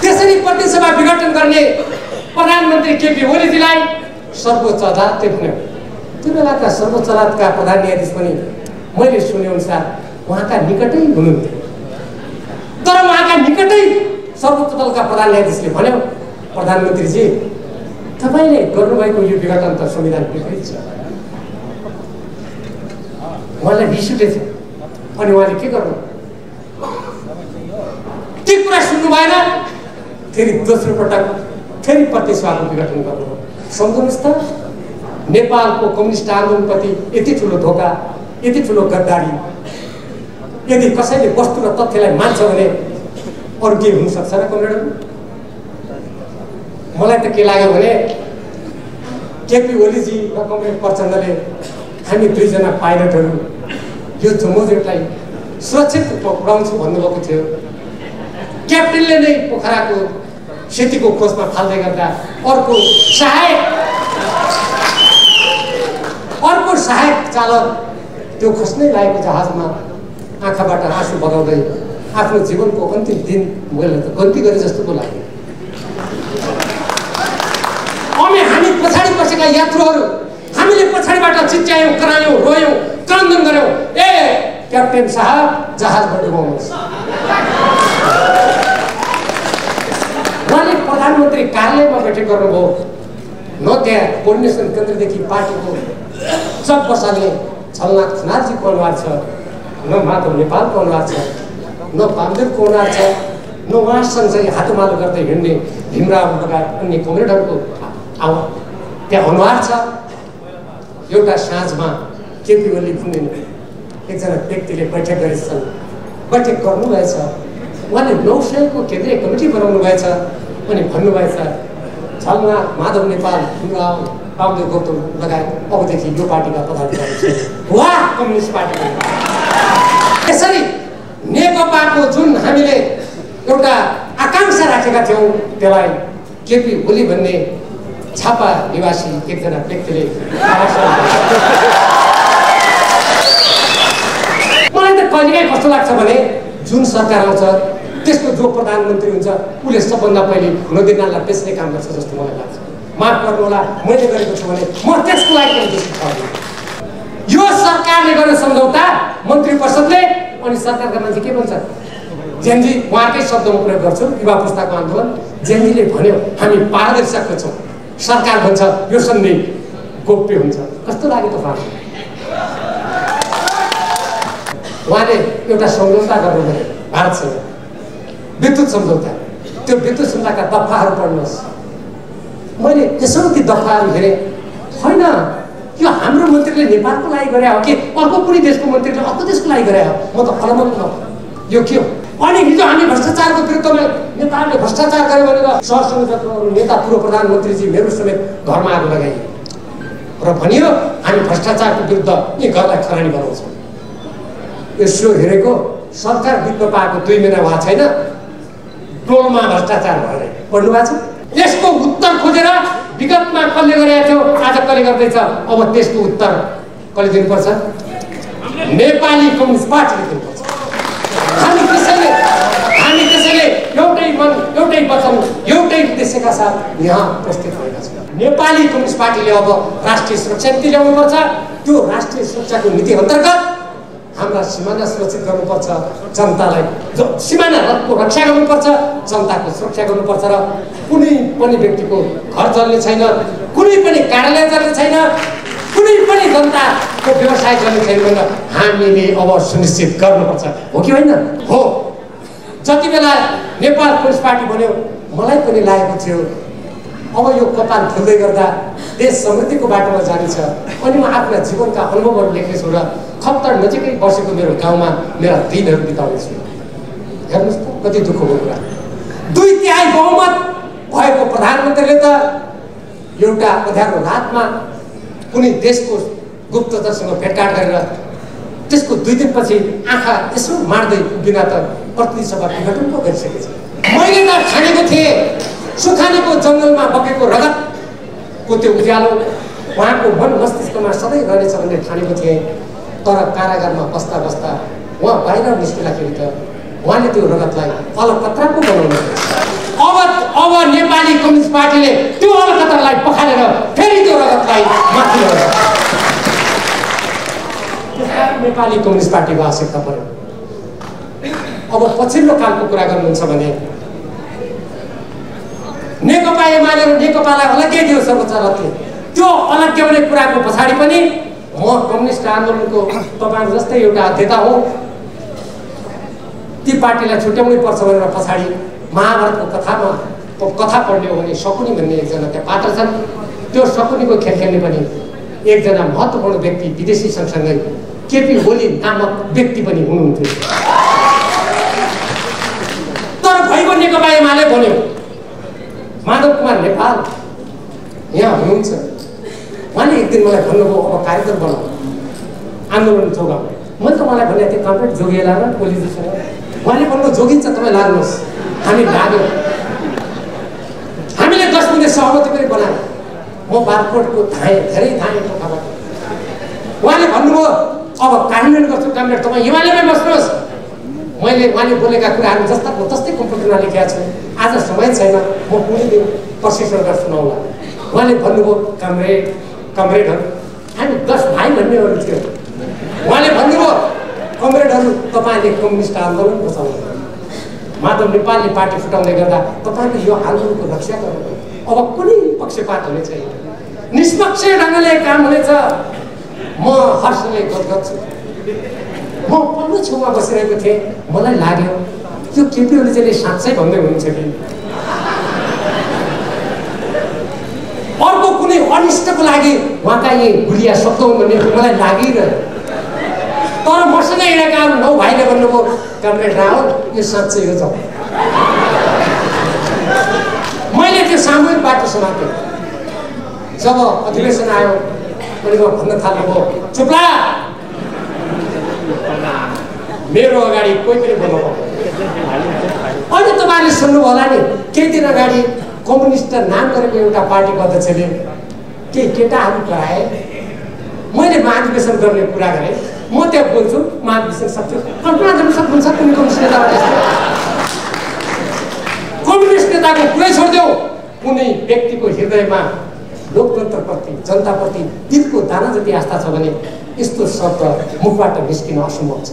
त्यसरी प्रतिसभा विघटन गर्ने प्रधानमन्त्री केपी ओलीजीलाई सर्वोच्च अदालतले भन्यो। त्यो बेलाका सर्वोच्च अदालतका प्रधान न्यायाधीश पनि मैले सुने अनुसार उहाँका निकटै हुनुहुन्थ्यो। तर उहाँका निकटै सर्वोच्च अदालतका प्रधान न्यायाधीशले भन्यो, प्रधानमन्त्रीजी तपाईँले गर्नुभएको यो विघटन त संविधान विपरीत छ। उहाँलाई रिस उठेछ। अनि उहाँले के गर्नु, त्यो कुरा सुन्नु भएन। फेरि दोस्रो पटक फेरि प्रतिसभाको विघटन गर्नु। सम्झनुहोस् त, नेपालको कम्युनिस्ट आन्दोलनप्रति यति ठुलो धोका, यति ठुलो गद्दारी यदि कसैले वस्तु र तथ्यलाई मान्छ भने अरू के हुनसक्छ र कमरेडहरू? मलाई त के लाग्यो भने केपी ओलीजी र कमरेड प्रचण्डले हामी दुईजना पाइलटहरू यो जमोजिटलाई सुरक्षित पुर्याउँछु भन्नुभएको थियो। क्याप्टेनले नै पोखराको सेतीको खोजमा फाल्दै गर्दा अर्को सहायक चालक त्यो खोज्नै लागेको जहाजमा आँखाबाट आँसु बगाउँदै आफ्नो जीवनको अन्तिम दिन मैले त गल्ती गरे जस्तो पो लाग्यो। अनि हामी पछाडि बसेका यात्रुहरू हामीले पछाडिबाट चिच्यायौँ, करायौँ, रोयौँ, क्रन्दन गऱ्यौँ, ए क्याप्टेन साहब जहाजबाट डुबाउनुहोस्। उहाँले प्रधानमन्त्री कार्यालयमा बैठक गर्नुभयो। न त्यहाँ कोअर्डिनेसन केन्द्रदेखि पार्टीको सब बसाल्ने झलनाथ खनालजीको अनुहार छ, न माधव नेपालको अनुहार छ, न वामदेवको अनुहार छ, न उहाँसँगसँगै हातोमालो गर्दै हिँड्ने भीमराव लगायत अन्य कमरेडहरूको त्यहाँ अनुहार छ। एउटा साँझमा केपी ओली भन्ने एकजना व्यक्तिले बैठक गरेछन्। बैठक गर्नुभएछ। उहाँले नौसेनाको केन्द्रीय कमिटी बनाउनु भएछ अनि भन्नुभएछ झलनाथ, माधव नेपाल, भीमराव, वामदेव गौतम लगायत अबदेखि यो पार्टीका पदाधिकारी छन्। वाह कम्युनिस्ट पार्टीको। यसरी नेकपाको जुन हामीले एउटा आकांक्षा राखेका थियौँ त्यसलाई केपी ओली भन्ने झापा निवासी एकजना व्यक्तिले मलाई त कहिलेकाहीँ कस्तो लाग्छ भने जुन सरकार आउँछ त्यसको जो प्रधानमन्त्री हुन्छ उसले सबभन्दा पहिले नदीनाला बेच्ने काम गर्छ जस्तो मलाई लाग्छ। माफ गर्नुहोला, मैले गरेको छु भने म त्यसको लागि पनि दोषी पर्दिनँ। यो सरकारले गर्ने सम्झौता मन्त्री परिषदले अनि सरकारका मान्छे के भन्छ, जेनजी, उहाँकै शब्दमा प्रयोग गर्छु, युवा पुस्ताको आन्दोलन, जेनजीले भन्यो हामी पारदर्शिता खोज्छौँ, सरकार भन्छ यो सन्धि गोप्य हुन्छ। कस्तो लाग्यो त उहाँलाई? उहाँले एउटा सम्झौता गर्नुभयो भारतसँग, विद्युत सम्झौता। त्यो विद्युत सम्झौताका दफाहरू पढ्नुहोस्। मैले यसो ती दफाहरू हेरेँ, होइन यो हाम्रो मन्त्रीले नेपालको लागि गरे हो कि अर्को कुनै देशको मन्त्रीले अर्को देशको लागि गरे हो, म त अलमल्ल यो के हो। अनि हिजो हामी भ्रष्टाचारको विरुद्धमा नेपालले भ्रष्टाचार गर्यो भनेर सहसंयोजकहरू नेता पूर्व प्रधानमन्त्रीजी मेरो समेत घरमा आगो लगाइयो र भनियो हामी भ्रष्टाचारको विरुद्ध यी घरलाई खरानी बनाउँछौँ। यसो हेरेको सरकार बित्न पाएको 2 महिना भएको छैन, टोलमा भ्रष्टाचार भएर पढ्नु भएको छ। यसको उत्तर खोजेर विगतमा कसले गरेको थियो, आज कसले गर्दैछ, अब त्यसको उत्तर कसले दिनुपर्छ? नेपाली कम्युनिस्ट पार्टीले दिनुपर्छ। हामी त्यसैले एउटै मन, एउटै वचन, एउटै उद्देश्यका साथ यहाँ उपस्थित भएका छौँ। नेपाली कम्युनिस्ट पार्टीले अब राष्ट्रिय सुरक्षा नीति ल्याउनुपर्छ। त्यो राष्ट्रिय सुरक्षाको नीति अन्तर्गत हाम्रा सिमाना सुरक्षित गर्नुपर्छ, जनतालाई सिमानाको रक्षा गर्नुपर्छ, जनताको सुरक्षा गर्नुपर्छ र कुनै पनि व्यक्तिको घर जल्ने छैन, कुनै पनि कार्यालय जल्ने छैन, कुनै पनि जनताको व्यवसाय गर्ने छैन भनेर हामीले अब सुनिश्चित गर्नुपर्छ। हो कि होइन? हो। जति बेला नेपाल कम्युनिस्ट पार्टी बन्यो मलाई पनि लागेको थियो अब यो कपाल फुल्दै गर्दा देश समृद्धिको बाटोमा जानेछ। अनि म आफ्ना जीवनका अनुभवहरू लेख्नेछु र खप्तर नजिकै बसेको मेरो गाउँमा मेरा दिनहरू बिताउनेछु। हेर्नुहोस् त कति दुःखको कुरा। 2/3 बहुमत भएको प्रधानमन्त्रीले त एउटा अँध्यारो रातमा कुनै देशको गुप्तचरसँग भेटघाट गरेर त्यसको 2 दिनपछि आँखा यसो मार्दै बिना त प्रतिनिधि सभा विघटन पो गरिसकेछ। मैले त ठानेको थिएँ सुखानीको जङ्गलमा बगेको रगतको त्यो उज्यालो उहाँको मन मस्तिष्कमा सधैँ रहनेछ भन्ने ठानेको थिएँ। तर कारागारमा बस्दा बस्दा उहाँ बाहिर निस्किँदाखेरि त उहाँले त्यो रगतलाई अलकत्रा पो बनाउनु। अब कम्युनिस्ट पार्टीले त्यो अलकतरलाई पखालेर फेरि त्यो रगतलाई माथि ल्याउँछ। नेपाली कम्युनिस्ट पार्टीको आवश्यकता पर्यो। अब पछिल्लो कालको कुरा गर्नुहुन्छ भने नेकपा एमाले र नेकपालाई अलग्गै दियो सर्वोच्च अदालतले। त्यो अलग्ग्याउने कुराको पछाडि पनि म कम्युनिस्ट आन्दोलनको तपाईहरु जस्तै एउटा अध्येता हो। ती पार्टीलाई छुट्याउनै पर्छ भनेर पछाडि महाभारतको कथा पढ्ने हो भने शकुनी भन्ने एकजना त्यहाँ पात्र छन्। त्यो शकुनीको खेल खेल्ने पनि एकजना महत्त्वपूर्ण व्यक्ति विदेशी सँगसँगै केपी ओली नामक व्यक्ति पनि हुनुहुन्थ्यो। तर भइगयो नेकपा एमाले भन्यो माधव कुमार नेपाल यहाँ हुनुहुन्छ। उहाँले एक दिन मलाई भन्नुभयो अब कार्यक्रम बनाऊ आन्दोलन जोगाऊ। मैले त उहाँलाई भने त्यो कम्प्लिट जोगिएला र पोलिससँग उहाँले भन्नु जोगिन्छ तपाईँ लाग्नुहोस्। हामी लाग्यौँ। हामीले 10 मिनट सहमति पनि बनायौँ। म बारकोटको धेरै धाएँ टोकाबाट। उहाँले भन्नुभयो अब कार्यान्वयन गर्छु कामरेड तपाईँ हिमालयमै बस्नुहोस्। मैले उहाँले बोलेका कुराहरू जस्ताको तस्तै कम्प्युटरमा लेखेका छु। आज समय छैन म कुनै दिन प्रशिक्षण गरेर सुनाउला। उहाँले भन्नुभयो कमरेडहरू हामी 10 भाइ भन्नेहरू थियो। उहाँले भन्नुभयो कमरेडहरू तपाईँले कम्युनिस्ट आन्दोलन बचाउनु माधव नेपालले पार्टी फुटाउँदै गर्दा तपाईँले यो आन्दोलनको रक्षा गर्नु। अब कुनै पक्षपात हुने छैन। निष्पक्ष ढङ्गले काम हुनेछ। म हर्षले गदगद छु। म पल्लो छेउमा बसिरहेको थिएँ। मलाई लाग्यो यो केपी ओलीले साँच्चै भन्दै हुनुहुन्छ कि अर्को कुनै अनिष्टको लागि उहाँका यी गुलिया शब्द हुन् भन्ने मलाई लागिरह्यो। तर मसँग हिँडेका 9 भाइले भन्नुभयो कमरेड रावल यो साँच्चै हो। मैले त्यो सामूहिक बाटो समातेँ। जब अधिवेशन आयो मैले भन्न थाल्नुभयो चुप्ला मेरो अगाडि कोही पनि बोल्नु पर्दैन। अनि तपाईँले सुन्नुभयो होला नि केही दिन अगाडि कम्युनिस्ट नाम गरेको एउटा पार्टीको अध्यक्षले केही केटाहरू कराए। मैले महाधिवेशन गर्ने कुरा गरेँ। म त्यहाँ बोल्छु महाधिवेशन सक्छु। कल्पना गर्न सक्नुहुन्छ कुनै कम्युनिस्ट नेताबाट यस्तो कम्युनिस्ट नेताको कुरै छोडिदेऊ। कुनै व्यक्तिको हृदयमा लोकतन्त्रप्रति जनताप्रति दिलको दाना जति आस्था छ भने यस्तो शब्द मुखबाट निस्किन असम्भव छ।